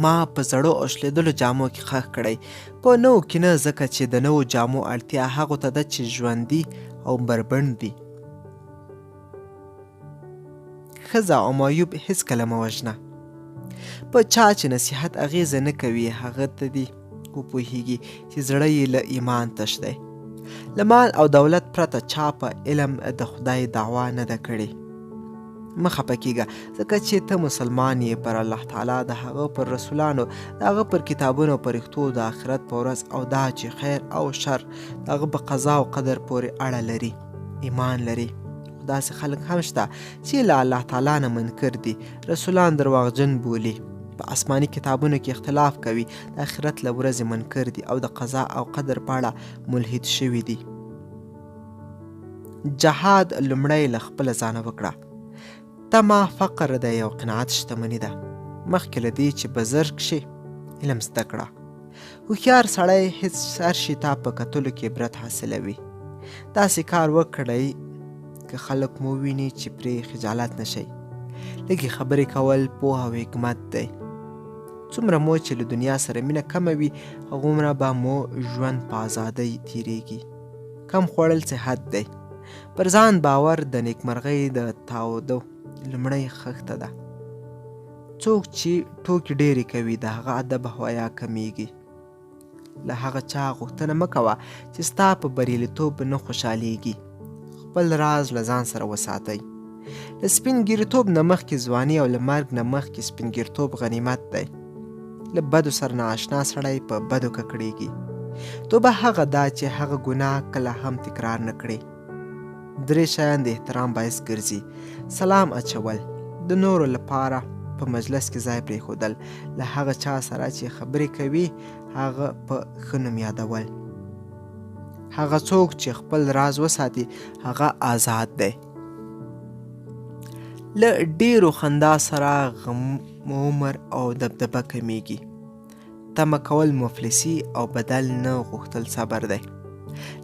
ما په زړو او شلېدلو جامو کې ښخ کړئ، په نوو کې نه، ځکه چې د نوو جامو اړتیا هغو ته ده چې ژوندي او بربنډ دي. ښځه او معیوب هېڅکله مه وژنه. په چا چې نصیحت اغېزه نه کوي، هغه ته دې وپوهېږي چې زړه یې له ایمان تش دی. له مال او دولت پرته چا په علم د خدای دعوا نه ده کړې. مه خپه کېږه، ځکه چې ته مسلمان یې، پر الله تعالی، د هغه پر رسولانو، د هغه پر کتابونو او پرښتو، د آخرت په ورځ او دا چې خیر او شر د هغه په قضا او قدر پورې اړه لري، ایمان لرې. خو داسې خلک هم شته چې له الله تعالی نه منکر دي، رسولان درواغجن بولي، په آسماني کتابونو کې اختلاف کوي، د آخرت له ورځې منکر دي او د قضا او قدر په اړه ملحد شوي دي. جهاد لومړی له خپله ځانه وکړه. تمه فقر دی او قناعت شتمني ده. مخکې له دې چې بزرګ شې علم زده کړه. هوښیار سړی هیڅ هر شي ته په کتلو کې عبرت حاصلوي. داسې کار وکړئ که خلک مو ویني چې پرې خجالت نه شئ. لږې خبرې کول پوهه او حکمت دی. څومره مو چې له دنیا سره مینه کمه وي هغومره به مو ژوند په ازادۍ تیریږي. کم خوړل صحت دی. پر ځان باور د نیکمرغۍ د تاودو لومړۍ خښته ده. څوک چې ټوکې ډېرې کوي د هغه ادب او حیا کمیږي. له هغه چا غوښتنه مه کوه چې ستا په بریالیتوب نه خوشحالیږي. خپل راز له ځان سره وساتئ. له سپین ږیرتوب نه مخکې ځواني او له مرګ نه مخکې سپین ږیرتوب غنیمت دی. له بدو سره نااشنا سړی په بدو ککړیږي. توبه هغه ده چې هغه ګناه کله هم تکرار نه کړي. درې شیان د احترام باعث ګرځي، سلام اچول، د نورو لپاره په مجلس کې ځای پرېښودل، له هغه چا سره چې خبرې کوي هغه په ښه نوم یادول. هغه څوک چې خپل راز وساتي هغه آزاد دی. له ډېرو خندا سره غم عمر او دبدبه کمیږي. تمه کول مفلسي او بدل نه غوښتل صبر دی.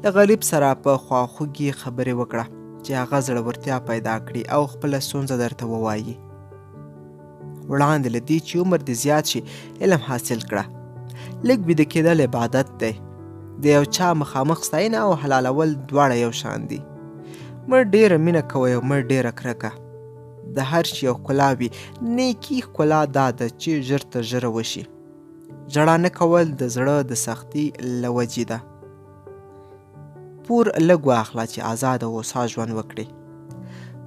له غریب سره په خواخوږي خبرې وکړه چې هغه زړورتیا پیدا کړي او خپله ستونزه درته ووایي. وړاندې له دې چې عمر دې زیات شي علم حاصل کړه. لږ ویده کېدل عبادت دی. د یو چا مخامخ ستاینه او حلالول دواړه یو شان دي. مه ډېره مینه کوئ او مه ډېره کرکه. د هر شي یو ښکلا وي، نیکي ښکلا دا ده چې ژر تر ژره وشي. ژړا نه کول د زړه د سختي له وجې ده. پور لږ واخله چې ازاد او هوسا ژوند وکړې.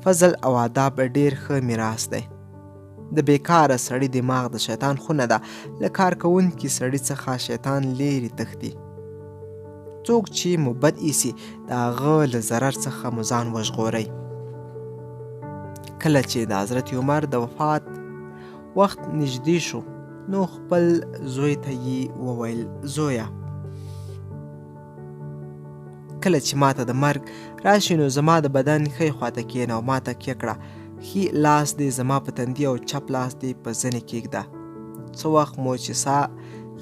فضل او آداب ډېر ښه میراث دی. د بیکاره سړي دماغ د شیطان خونه ده، له کار کوونکي سړي څخه شیطان لیرې تښتي. څوک چې مو بد ایسي د هغه له ضرر څخه مو ځان وژغورئ. کله چې د حضرت عمر د وفات وخت نږدې شو نو خپل زوی ته یې وویل، زویه! کله چې ماته د مرګ راشي نو زما د بدن ښی خواته کېنه او ما تکیه کړه، ښي لاس دې زما په تندي او چپ لاس دې په زنې کېږده. څه وخت مو چې ساه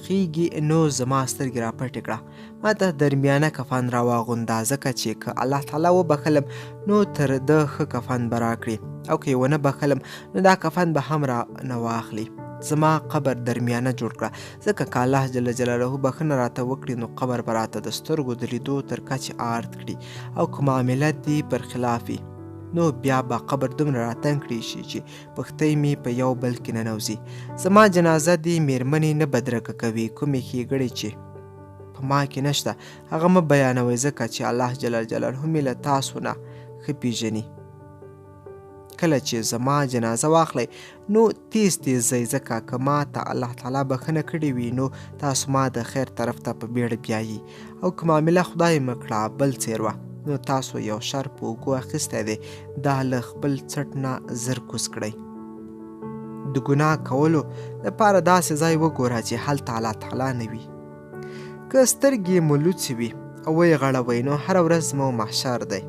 خېږي نو زما سترګې راپټې کړه، ماته درمیانه کفن راواغونده، ځکه چې که الله تعالی وبخښلم نو تر ده ښه کفن به راکړي او که یې ونه بخښلم نو دا کفن به هم را نه واخلي. زما قبر درمیانه جوړ کړه، ځکه که الله جل جلاله بښنه راته وکړي نو قبر به راته د سترګو د لیدو تر کچې آرد کړي او که معامله دې پر خلاف وي نو بیا به قبر دومره راتنګ کړي شي چې پښتۍ مې په یو بل کې ننوځي. زما جنازه دې میرمنې نه بدرګه کوي، کومې ښېګړې چې په ما کې نشته هغه مه بیانوئ، ځکه چې الله جل جلاله مې له تاسو نه ښه پیژني. کله چې زما جنازه واخلئ نو تیز تیز ځئ، ځکه که ما ته الله تعالی بښنه کړې وي نو تاسو ما د خیر طرف ته په بیړه بیایي او که معامله خدای مه کړه بل څیر وه نو تاسو یو شر په اوږو اخیستی دی، دا له خپل څټ نه زر کوز کړئ. د ګناه کولو لپاره داسې ځای وګوره چې هلته الله تعالی نه وي. که سترګې مو لوڅې وي او ویې غړوئ نو هره ورځ مو محشر دی.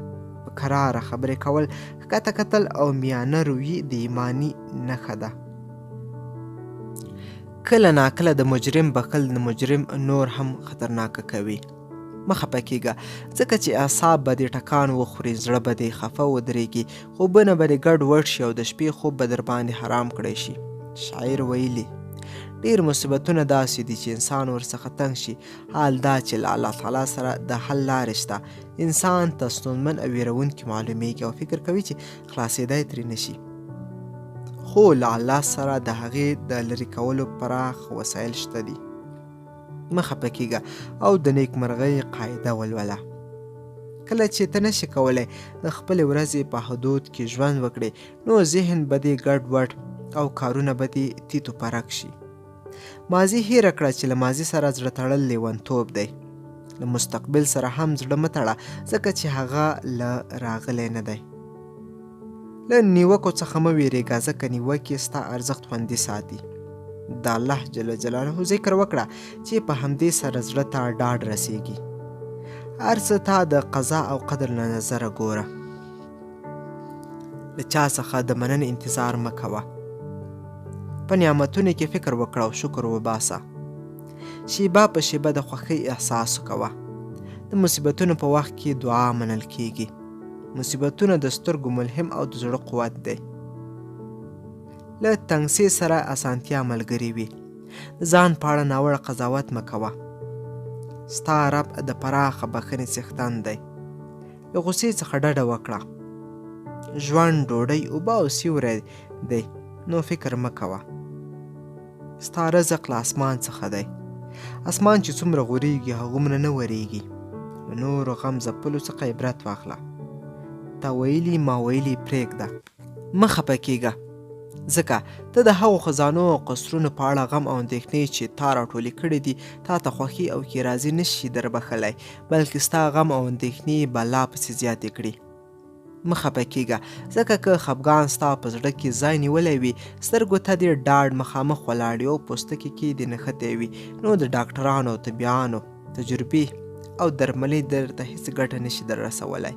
په کراره خبرې کول، ښکته کتل او میانه روي د ایماني نښه ده. کله ناکله د مجرم بخل د مجرم نور هم خطرناکه کوي. مه خپه کېږه، ځکه چې اعصاب به دې ټکان وخوري، زړه به دې خفه ودرېږي، خوبونه به دې ګډ وډ شي او د شپې خوب به درباندې حرام کړی شي. شاعر ویلي. ډېر مصیبتونه داسې دي چې انسان ورڅخه تنګ شي، حال دا چې له الله تعالی سره د حل لارې شته. انسان ته ستونزمن او ویرونکي معلومیږي او فکر کوي چې خلاصېدای ترې نشي، خو له الله سره د هغې د لرې کولو پراخ وسایل شته دي. مه خفه کېږه او د نیکمرغۍ قاعده ولوله. کله چې ته نشې کولی د خپلې ورځې په حدود کې ژوند وکړې، نو ذهن به دې ګډ وډ او کارونه به دې تیت و پرک شي. ماضي هیره کړه چې له ماضي سره زړه تړل لیونتوب دی. له مستقبل سره هم زړه مه تړه، ځکه چې هغه له راغلی نه دی. له نیوکو څخه مه ویرېږه، ځکه نیوکې ستا ارزښت خوندي ساتي. د الله جل جلاله ذکر وکړه چې په همدې سره زړه ته ډاډ رسیږي. هر څه ته د قضا او قدر له نظره ګوره. له چا څخه د مننې انتظار مه کوه. په نعمتونو کې فکر وکړه او شکر وباسه. شیبه په شیبه د خوښۍ احساس کوه. د مصیبتونو په وخت کې دعا منل کیږي. مصیبتونه د سترګو ملهم او د زړه قوت دی. له تنګسې سره اسانتیا ملګرې وي. د ځان په اړه ناوړه قضاوت مه کوه. ستا رب د پراخه بخښنې څښتن دی. له غوسې څخه ډډه وکړه. ژوند ډوډۍ، اوبه او سیوری دی، نو فکر مه کوه. ستا رزق له اسمان څخه دی. اسمان چې څومره غوریږي هغومره نه وریږي. له نورو غم ځپلو څخه عبرت واخله. تا ویلي ما ویلي پرېږده. مه خپه کېږه، ځکه ته د هغو خزانو او قصرونو په اړه غم او اندېښنې چې تا راټولې کړې دي، تا ته خوښي او ښېرازي نه شي دربښلی، بلکې ستا غم او اندېښنې به لا پسې زیاتې کړي. مه خپه کېږه، ځکه که خپګان ستا په زړه کې ځای نیولی وي، سترګو ته دې ډاډ مخامخ ولاړ وي او پوستکي کې دې نښتی وي، نو د ډاکټرانو او طبیعانو تجربې او درملې درته هیڅ ګټه نشي در رسولی.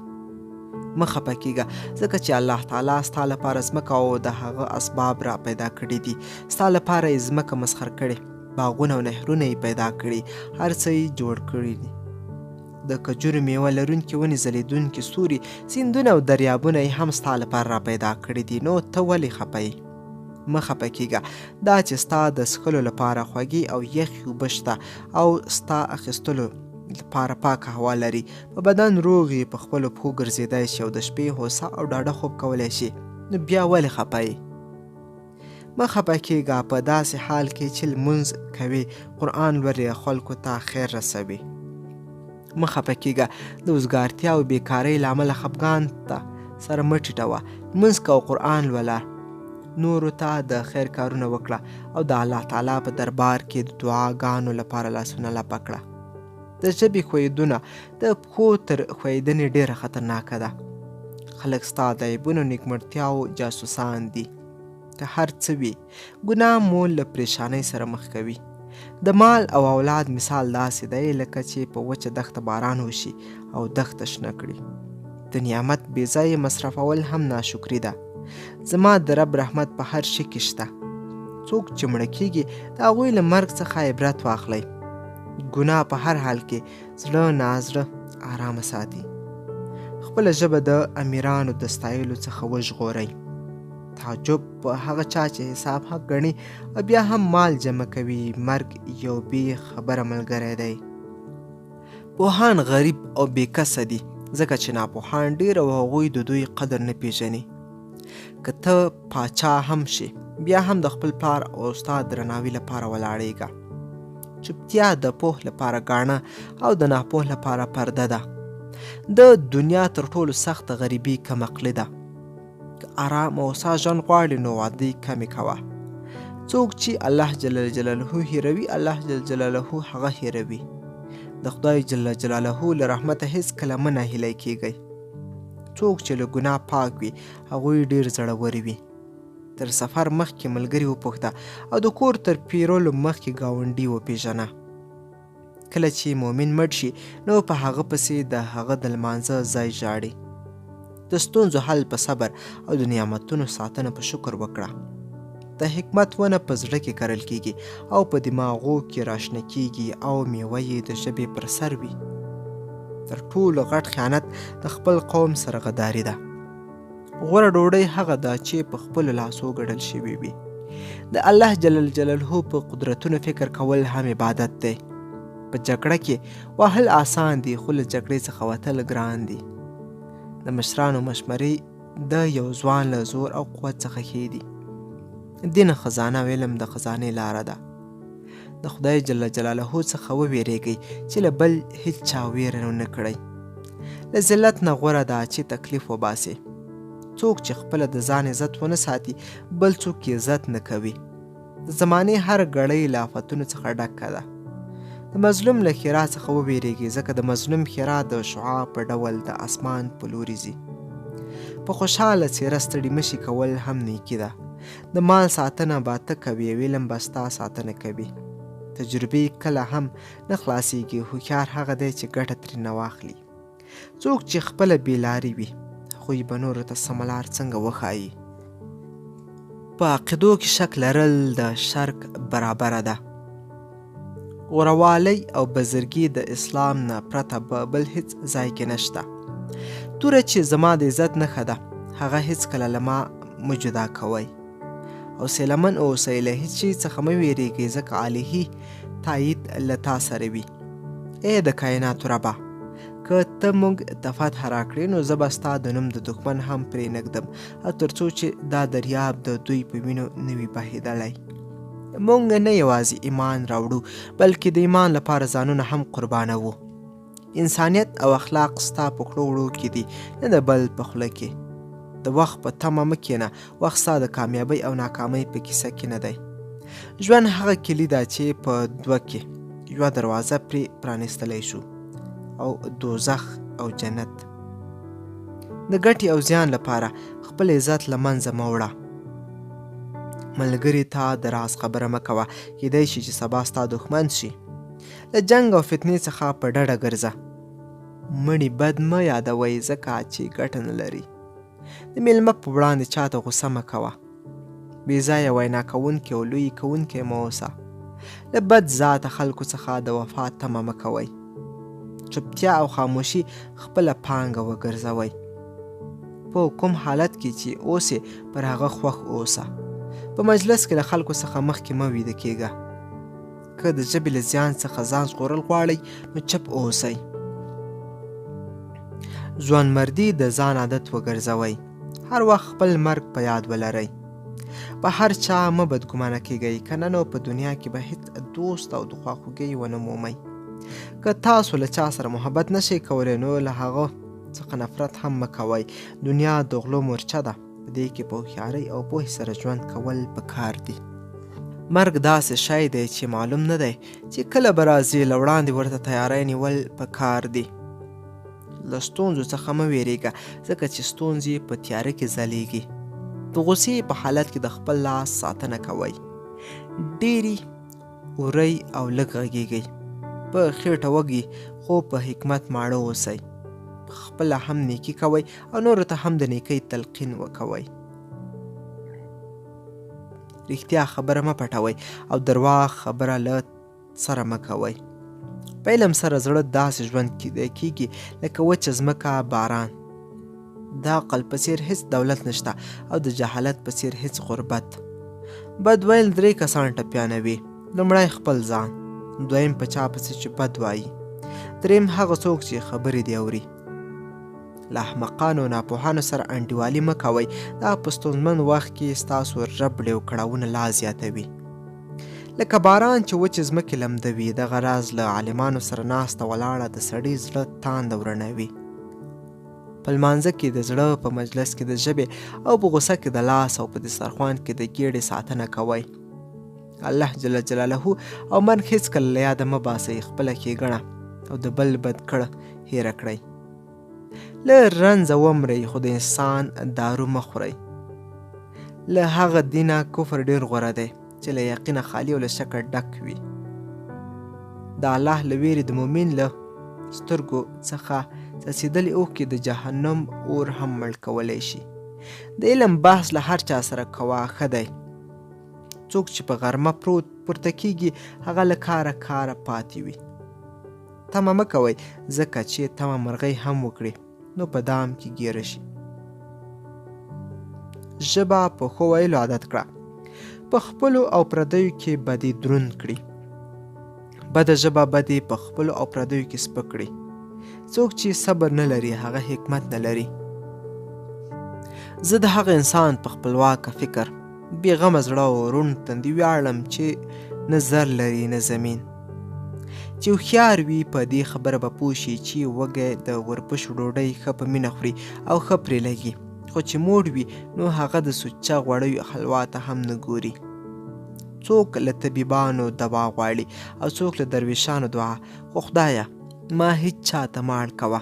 مه خپه کېږه، ځکه چې الله تعالی ستا لپاره ځمکه او د هغه اسباب را پیدا کړي دي. ستا لپاره یې ځمکه مسخر کړې، باغونه او نهرونه یې پیدا کړي، هر څه یې جوړ کړي دي. د کجورو میوه لرونکي ونې، ځلېدونکي ستوري، سیندونه او دریابونه یې هم ستا لپاره را پیدا کړي دي، نو ته ولې خپه یې؟ مه خپه کېږه، دا چې ستا د څښلو لپاره خوږې او یخې اوبه شته او ستا اخیستلو لپاره پاکه هوا لري، په بدن روغ یې، په خپلو پښو ګرځېدای شي او د شپې هوسا او ډاډه خوب کولی شي، نو بیا ولې خپه یې؟ مه خپه کېږه، په داسې حال کې چې لمونځ کوې، قرآن لولې او خلکو ته خیر رسوې. مه خپه کېږه، د وزګارتیا او بېکارۍ له امله خپګان ته سر مه ټیټوه، لمونځ کوه، قرآن لوله، نورو ته د خیر کارونه وکړه او د الله تعالی په دربار کې د دعاګانو لپاره لاسونه لپه کړه. د ژبې ښویېدونه د پښو تر ښویېدنې ډېره خطرناکه ده. خلک ستا د عیبونو نیکمرتیاوو جاسوسان دي. که هر څه وي، ګناه مو له پرېشانۍ سره مخ کوي. د مال او اولاد مثال داسې دی لکه چې په وچه دښته باران وشي او دښته شنه کړي. د نعمت بې ځایه مصرفول هم ناشکري ده. زما د رب رحمت په هر شي کې شته. څوک چې مړه کېږي د هغوی له مرګ څخه عبرت واخلئ. ګناه په هر حال کې زړه نازړه آرامه ساتي. خپله ژبه د امیرانو د ستایلو څخه وژغورئ. تعجب په هغه چا چې حساب حق ګڼي او بیا هم مال جمع کوي. مرګ یو بې خبره ملګری دی. پوهان غریب او بې کسه دي، ځکه چې ناپوهان ډېر او هغوی د دوی قدر نه پیژني. که ته پاچا هم شې، بیا هم د خپل پلار او استاد درناوي لپاره ولاړېږه. چوپتیا د پوه لپاره ګاڼه او د ناپوه لپاره پرده ده. د دنیا تر ټولو سخته غریبي کمعقلي ده. که آرام او هوسا ژوند غواړې، نو وعدې کمې کوه. څوک چې الله جل جلاله هیروي، الله جل جلاله هغه هیروي. د خدای جل جلاله له رحمته هیڅکله مه ناهیلی کیږئ. څوک چې له ګناه پاک وي، هغوی ډیر زړور وي. تر سفر مخکې ملګري وپوښته او د کور تر پیرلو مخکې ګاونډي وپیژنه. کله چې مؤمن مړ شي، نو په هغه پسې د هغه د لمانځه ځای ژاړي. د ستونزو حل په صبر او د نعمتونو ساتنه په شکر وکړه. د حکمت ونه په زړه کې کرل کیږي او په دماغو کې راشنه کیږي او میوه یې د ژبې پر سر وي. تر ټولو غټ خیانت د خپل قوم سره غداري ده. غوره ډوډۍ هغه ده چې په خپلو لاسو ګټل شوې وي. د الله جل جلاله په قدرتونو فکر کول هم عبادت دی. په جګړه کې وهل آسان دي، خو له جګړې څخه وتل ګران دي. د مشرانو مشمرې د یو ځوان له زور او قوت څخه ښې دي. دین خزانه او علم د خزانې لاره ده. د خدای جل جلاله څخه وویریږئ چې له بل هیڅ چا ویره نه کړئ. له ذلت نه غوره ده چې تکلیف وباسې. څوک چې خپله د ځان عزت ونه ساتي، بل څوک یې عزت نه کوي. د زمانې هر ګړۍ له آفتونو څخه ډکه ده. د مظلوم له ښیرا څخه وویریږئ، ځکه د مظلوم ښیرا د شعاع په ډول د اسمان په لوري ځي. په خوشحاله څیره ستړي مشي کول هم نیکي ده. د مال ساتنه به ته کوې او علم به ستا ساتنه کوي. تجربې کله هم نه خلاصیږي، هوښیار هغه دی چې ګټه ترې نه واخلي. څوک چې خپله بې لارې وي، هغوی به نورو ته سمه لار څنګه وښایي؟ په عقیدو کې شک لرل د شرک برابره ده. غوروالی او بزرګي د اسلام نه پرته په بل هیڅ ځای کې نشته. توره چې زما د عزت نښه ده، هغه هیڅکله له ما مه جدا کوئ. او سیلمن اوسئ، له هیڅ شي څخه مه ویریږئ، ځکه الهي تایید له تا سره وي. ای د کایناتو ربه! که ته موږ ته فتح راکړې، نو زه به ستا د نوم د دښمن هم پرې نه ږدم، او تر څو چې دا دریاب د دوی په وینو نه وي بهېدلی. موږ نه یوازې ایمان راوړو، بلکې د ایمان لپاره ځانونه هم قربانوو. انسانیت او اخلاق ستا په کړو وړو کې دي، نه د بل په خوله کې. د وخت په تمه مه کېنه، وخت ستا د کامیابۍ او ناکامۍ په کیسه کې نه دی. ژوند هغه کلي ده چې په دوه کې یوه دروازه پرې پرانیستلی شو، او دوزخ او جنت. د ګټې او زیان لپاره خپل عزت له منځه مه وړه. ملګري ته د راز خبره مه کوه، کیدای شي چې سبا ستا دښمن شي. له جنګ او فتنې څخه په ډډه ګرځه. مړي بد مه یادوئ، ځکه چې ګټه نه لري. د میلمه په وړاندې چاته غوسه مه کوه. بې ځایه وینا کوونکی او لوی کوونکی مه اوسه. له بد ذاته خلکو څخه د وفا تمه مه کوئ. چوپتیا او خاموشي خپله پانګه وګرځوئ. په کوم حالت کې چې اوسې، پر هغه خوښ اوسه. په مجلس کې له خلکو څخه مخکې مه ویده کېږه. که د ژبې له زیان څخه ځان ژغورل غواړئ، نو چپ اوسئ. ځوانمردي د ځان عادت وګرځوئ. هر وخت خپل مرګ په یاد ولرئ. په هر چا مه بدګمانه کېږئ، که نه نو په دنیا کې به هیڅ دوست او د خواخوږۍ ونه مومئ. که تاسو له چا سره محبت نشئ کولی، نو له هغه څخه نفرت هم مه کوئ. دنیا د غلو مورچه ده، په دې کې په هوښیارۍ او پوهې سره ژوند کول پکار دي. مرګ داسې شی دی چې معلوم نه دی چې کله به راځي، له وړاندې ورته تیاری نیول پکار دي. له ستونزو څخه مه ویریږه، ځکه چې ستونزې په تیاره کې ځلیږي. د غوسې په حالت کې د خپل لاس ساتنه کوئ. ډېری اورئ او لږ غږیږئ. په خېټه وږي خو په حکمت ماړه اوسئ. خپله هم نیکي کوئ او نورو ته هم د نیکۍ تلقین وکوئ. رښتیا خبره مه پټوئ او درواغ خبره له سره مه کوئ. په علم سره زړه داسې ژوند کیږي لکه وچه ځمکه باران. د عقل په څیر هیڅ دولت نشته او د جهالت په څیر هیڅ غربت. بد ویل درې کسان ټپیانوي. لومړی خپل ځان، دویم په چا پسې چې بد وایي، دریم هغه څوک چې خبرې دې اوري. له احمقانو او ناپوهانو سره انډیوالي مه کوئ، دا په ستونزمن وخت کې ستاسو ربړې او کړاوونه لا زیاتوي. لکه باران چې وچې ځمکې لمدوي، دغه راز له عالمانو سره ناسته ولاړه د سړي زړه تانده ورڼوي. په لمانځه کې د زړه، په مجلس کې د ژبې او په غوسه کې د لاس او په دسترخوان کې د ګېډې ساتنه کوئ. الله جل جلاله او مرګ هیڅکله له یاده مه باسئ، خپله ښېګڼه او د بل بد کړه هېره کړئ. له رنځه ومرئ، خو د انسان دارو مه خورئ. له هغه دینه کفر ډېر غوره دی چې له یقینه خالي او له شکه ډک وي. د الله له ویرې د مؤمن له سترګو څخه څڅېدلې اوښکې د جهنم اور هم مړ کولی شي. د علم بحث له هر چا سره کوه ښه دی. څوک چې په غرمه پروت پورته کیږي، هغه له کاره کاره پاتې وي. تمه مه کوئ، ځکه چې تمه مرغۍ هم وکړي نو په دام کې ګیره شي. ژبه په ښو ویلو عادت کړه. په خپلو او پردیو کې به دې دروند کړي. بده ژبه به دې په خپلو او پردیو کې سپک کړي. څوک چې صبر نه لري هغه حکمت نه لري. زه د هغه انسان په خپلواکه فکر، بې غمه زړه او روڼ تندي ویاړم چې نه زر لري نه زمین. چې هوښیار وي په دې خبره به پوه شي چې وږی د وربشو ډوډۍ ښه په مینه خوري او ښه پرې لګي، خو چې موړ وي نو هغه د سوچه غوړیو حلوا ته هم نه ګوري. څوک له طبیبانو دوا غواړي او څوک له درویشانو دعا، خو خدایه ما هیڅ چا ته مه اړ کوه،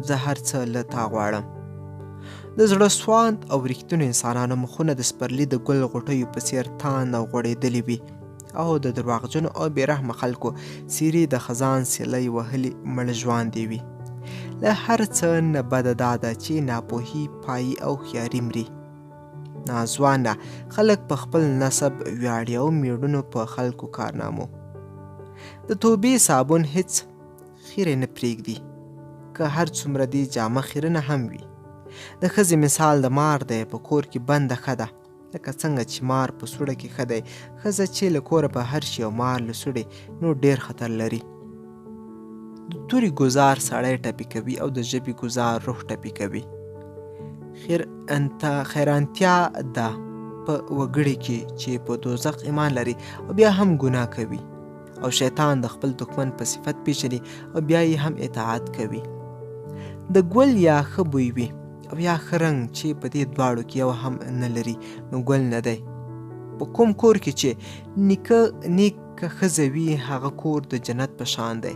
زه هر څه له تا غواړم. د زړه سواند او رښتینو انسانانو مخونه د سپرلي د ګل غوټیو په څیر تاند او غوړېدلي وي او د درواغجنو او بې رحمه خلکو څیرې د خزان سیلۍ وهلي مړ ژواندې وي. له هر څه نه بده دا ده چې ناپوهي پایي او هوښیاري مري. ناځوانه خلک په خپل نسب ویاړي او میړونو په خلکو کارنامو. د توبې صابون هیڅ خیره نه پرېږدي، که هر څومره دې جامه خیرنه هم وي. د ښځې مثال د مار دی، په کور کې بنده ښه ده، لکه څنګه چې مار په سوړه کې ښه دی. ښځه چې له کوره بهر شي او مار له سوړې، نو ډېر خطر لري. د تورې ګوزار سړی ټپي کوي او د ژبې ګوزار روح ټپي کوي. خیرانتیا ده په وګړي کې چې په دوزخ ایمان لري او بیا هم ګناه کوي او شیطان د خپل دښمن په صفت پیژني او بیا یې هم اطاعت کوي. د ګل یا ښه بوی وي او یا ښه رنګ، چې په دې دواړو کې یو هم نه لري نو ګل نه دی. په کوم کور کې چې نیکه نیکه ښځه وي هغه کور د جنت په شان دی.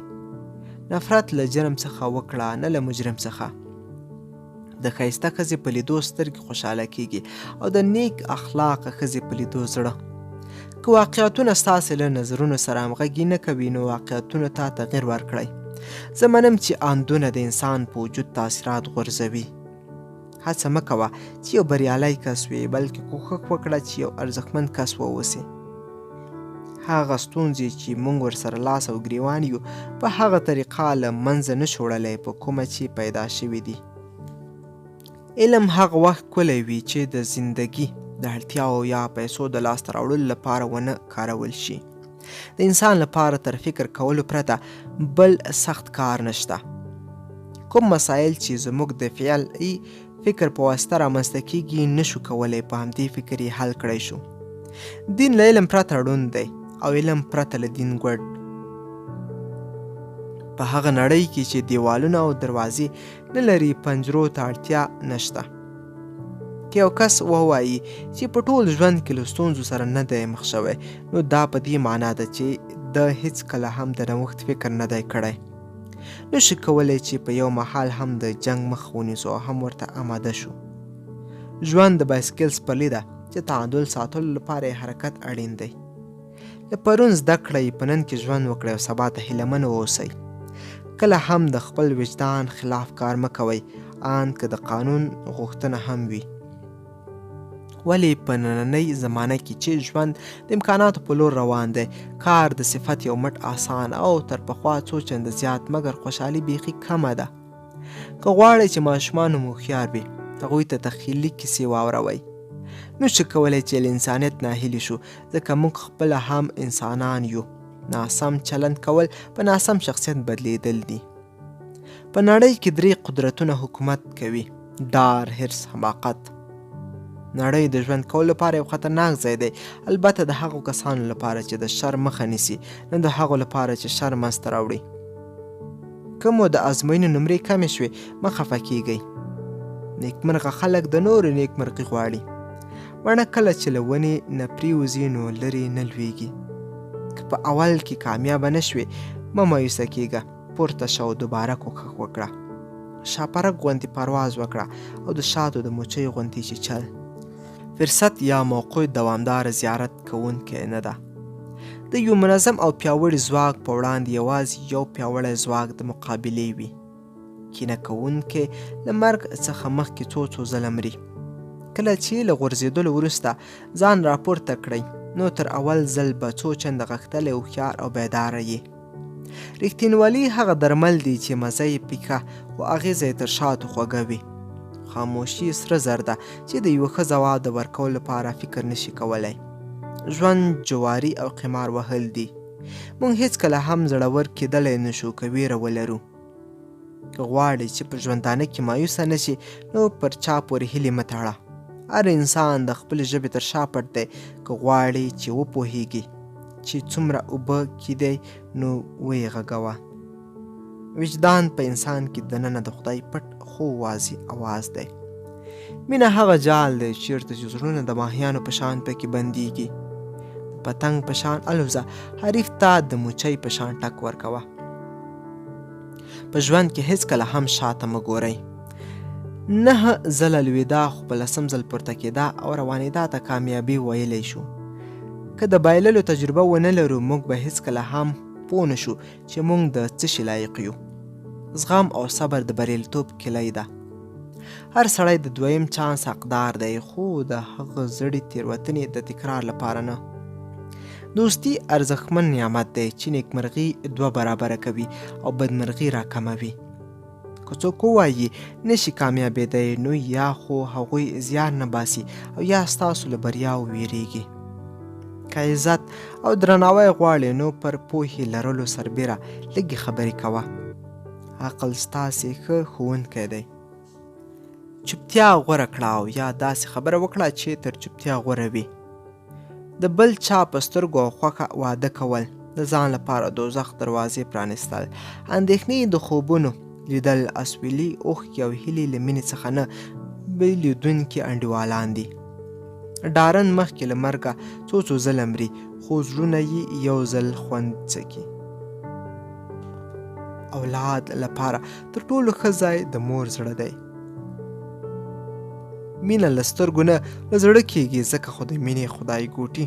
نفرت له جرم څخه وکړه نه له مجرم څخه. د ښایسته ښځې په لیدو سترګې خوشحاله کیږي او د نیک اخلاقه ښځې په لیدو زړه. که واقعیتونه ستاسې له نظرونو سره همغږي نه کوي نو واقعیتونو ته تغیر ورکړئ. زه منم چې آندونه د انسان په وجود تاثیرات غورځوي. هڅه مه کوه چې یو بریالی کس وې، بلکې کوښښ وکړه چې یو ارزښتمن کس واوسې. هغه ستونزې چې موږ ورسره لاس او ګریوان یو په هغه طریقه له منځه نه شو وړلی په کومه چې پیدا شوي دي. علم هغه وخت ښکلی وي چې د زندګي د اړتیاوو یا پیسو د لاسته راوړلو لپاره ونه کارول شي. د انسان لپاره تر فکر کولو پرته بل سخت کار نشته. کوم مسایل چې زموږ د فعلي فکر په واسطه رامنځته کیږي نشو کولی په همدې فکر یې حل کړی شو. دین له علم پرته ړوند دی او علم پرته له دین ګوډ. په هغه نړۍ کې چې دیوالونه او دروازې نه لري پنجرو ته اړتیا نشته. که یو کس ووایي چې په ټول ژوند کې له ستونزو سره نه دی مخ شوی نو دا په دې معنا ده چې ده هیڅکله هم د نوښت فکر نه دی کړی. نشو کولی چې په یو مهال هم د جنګ مخ ونیسو او هم ورته اماده شو. ژوند د بایسکل سپرلي ده چې تعادل ساتلو لپاره یې حرکت اړین دی. له پرون زده کړئ، په نن کې ژوند وکړئ او سبا ته هیله من واوسئ. کله هم د خپل وجدان خلاف کار مه کوئ، آن که د قانون غوښتنه هم وي. ولې په نننۍ زمانه کې چې ژوند د امکاناتو په لور روان دی، کار د صفت یو مټ آسان او تر پخوا څو چنده زیات، مګر خوشحالي بیخي کمه ده. که غواړئ چې ماشومان مو هوښیار وي، هغوی ته تخیلي کیسې واوروئ. نشو کولی چې له انسانیت ناهیلي شو، ځکه موږ خپله هم انسانان یو. ناسم چلند کول په ناسم شخصیت بدلیدل دي. په نړۍ کې درې قدرتونه حکومت کوي: ډار، حرص، حماقت. نړۍ د ژوند کولو لپاره یو خطرناک ځای دی، البته د هغو کسانو لپاره چې د شر مخه نیسي، نه د هغو لپاره چې شر منځته راوړي. که مو د ازموینې نمرې کمې شوې، مه خفه کیږئ. نیکمرغه خلک د نورو نیکمرغي غواړي. مڼه کله چې له ونې نه پریوځي نو لرې نه لویږي. که په اول کې کامیابه نه شوې، مه مایوسه کیږه، پورته شه او دوباره کوښښ وکړه. شاپرک غوندې پرواز وکړه او د شاتو د مچۍ غوندې چیچل. فرصت یا موقع دوامدار زیارت کوونکی نه ده. د یو منظم او پیاوړي ځواک په وړاندې یوازې یو پیاوړی ځواک د مقابلې وي. کینه کوونکی له مرګ څخه مخکې څو څو ځله مري. کله چې له غورځېدلو وروسته ځان راپورته کړئ نو تر اول ځل به څو چنده غښتلی، هوښیار او بیداره یې. رښتینولي هغه درمل دي چې مزه یې پیکه خو اغېزه یې تر شاتو خوږه وي. خاموشي سره زر ده چې د یوه ښه ځواب د ورکولو لپاره فکر نشي کولی. ژوند جواري او قمار وهل دي. موږ هیڅکله هم زړور کېدلی نه شو که ویره ولرو. که غواړې چې په ژوندانه کې مایوسه نه شې نو پر چا پورې هیلې مه تړه. هر انسان د خپلې ژبې تر شا پټ دی. که غواړې چې وپوهیږې چې څومره اوبه کې دی نو ویې غږوه. وجدان په انسان کې دننه د خدای پټ خو واضح اواز دی. مینه هغه جال دی چیرته چې زړونه د ماهیانو په شان پکې بندیږي. د پتنګ په شان الوزه، حریف ته د موچۍ په شان ټک ورکوه. په ژوند کې هیڅکله هم شاته مه ګورئ. 9 ځله لوېدا خو په لسم ځل پورته کېدا او روانېدا ته کامیابي ویلی شو. که د بایللو تجربه ونه لرو موږ به هیڅکله هم پوه نه شو چې موږ د څه شي لایق یو. زغم او صبر د بریالیتوب کیلۍ ده. هر سړی د دویم چانس حقدار دی خو د هغه زړې تېروتنې د تکرار لپاره نه. دوستي ارزښتمن نعمت دی چې نیکمرغي 2 برابره کوي او بدمرغي راکموي. که څوک ووایي نشي کامیابېدی نو یا خو هغوی زیار نه باسي او یا ستاسو له بریاو ویریږي. که عزت او درناوی غواړې نو پر پوهې لرلو سربېره لږې خبرې کوه. عقل ستاسې ښه ښوونکی دی. چوپتیا غوره کړه او یا داسې خبره وکړه چې تر چوپتیا غوره وي. د بل چا په سترګو او خوښه واده کول، د ځان لپاره دوزخ دروازې پرانیستل، اندېښنې د خوبونو لیدل، اسویلي اوښکې او هیلې له مینې څخه نه بېلېدونکي انډیوالان دي. ډارن مخکې له مرګه څو څو ځله مري خو زړونه یې یو ځل خوند څکي. اولاد لپاره تر ټولو ښه ځای د مور زړه دی. مینه له سترګو نه له زړه کېږي، ځکه خو د مینې خدای ګوټي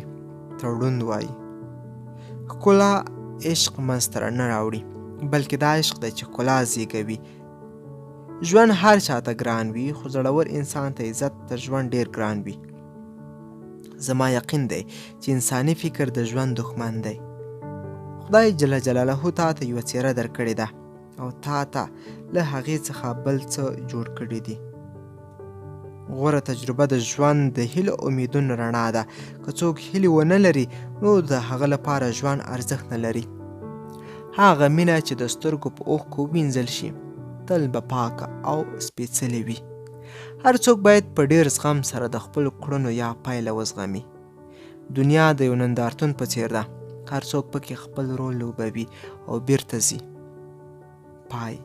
تړون وایي. ښکلا عشق منځته نه راوړي، بلکې دا عشق دی چې ښکلا زیږوي. ژوند هر چاته ګران وي خو زړور انسان ته عزت تر ژوند ډیر ګران وي. زما یقین دی چې انساني فکر د ژوند دښمن دی. خدای جل جلاله تا ته یوه څیره درکړې ده او تا ته له هغې څخه بل څه جوړ کړي دي. غوره تجربه د ژوند د هیلو امیدونو رڼا ده. که څوک هیلې ونه لري نو د هغه لپاره ژوند ارزښت نه لري. هغه مینه چې د سترګو په اوښکو وینځل شي تل به پاکه او سپېڅلې وي. هر څوک باید په ډیر زغم سره د خپلو کړنو یا پایله وزغمي. دنیا د یو نندارتون په څیر ده، هر څوک پکې خپل رول لوبوي او بیرته ځي. پای.